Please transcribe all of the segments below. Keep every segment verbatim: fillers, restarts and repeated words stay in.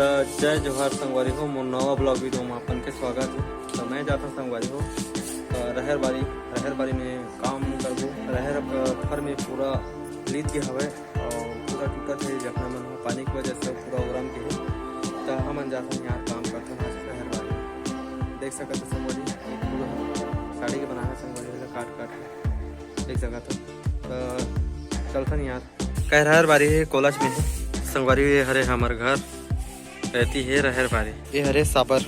जय जोहार संगवारी हो, मोर नवा ब्लॉग वीडियो में अपन के स्वागत है। तो मैं जाता संगवारी हो, अ, रहर बारी, रहर बारी में काम करबो। रहर, अ, फर में पूरा लीद के हवे और पूरा टूटत है, जखना मन ह पानी की वजह से पूरा उरम के है। तो हमन जाता यार काम करता आज रहर बारी। देख सकत हो संगवारी, ये पूरा साड़ी के बना है संगवारी, काट काट के देख सकत हो। तो चलथन यार, कह रहर बारी है, कोलच में है संगवारी। ये हरे हमर घर, रहती है रहर बारी। ये हरे साबर,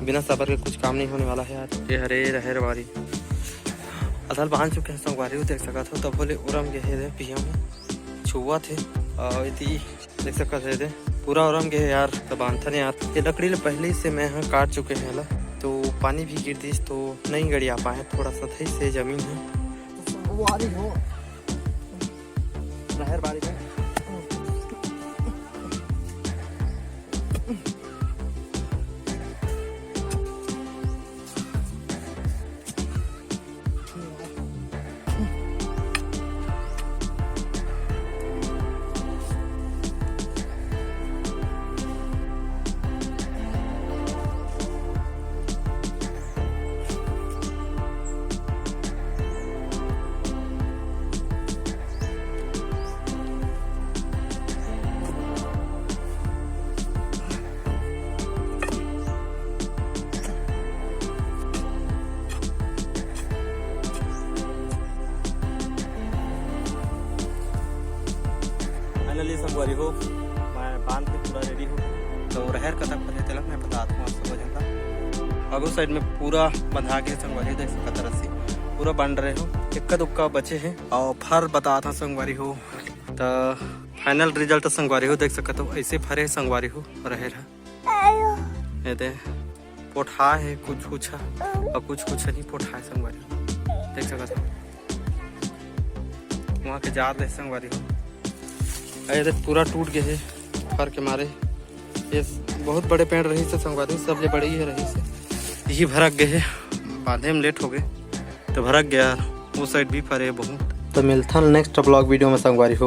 बिना साबर के कुछ काम नहीं होने वाला है यार। ये हरे रहर बारी, असल बांध चुके हैं संगवारी, देख सकत हो। तब बोले उरम के है पिया में छुआ थे और इति देख सकत है दे, पूरा उरम के है यार। तब बांधथन यार, ये लकड़ी ले पहले ही से मैं ह काट चुके हैं ला, तो पानी भी गिर दिस तो नहीं गड़िया पाए, थोड़ा सा सही से जमीन है। संगवारी हो, रहर बारी में। फाइनली संगवारी हो, मैं बांध के पूरा रेडी हो। तो रहर कतक भरे तेला मैं बतात हूँ आप सब झन ला। अगो साइड में पूरा बंधा के संगवारी हो, देख सकत हो रस्सी पूरा बंध रहे हो, इक्का दुक्का बचे हैं और फर बतात हूँ संगवारी हो। तो फाइनल रिजल्ट संगवारी हो, देख सकत हो ऐसे फरे संगवारी हो रहर ह। ये दे पोठा है कुछ कुछ ह, और कुछ कुछ नहीं पोठा है संगवारी, देख सकत हो। वहाँ के जार दे संगवारी हो। अरे देख, पूरा टूट गए है फर के मारे। ये बहुत बड़े पेड़ रही से संगवारी, सबले बड़े ही रही से, यही भरक गए है, बांधे में लेट हो गए तो भरक गया। वो साइड भी फरे बहुत। तो मिलथन नेक्स्ट ब्लॉग वीडियो में संगवारी हो।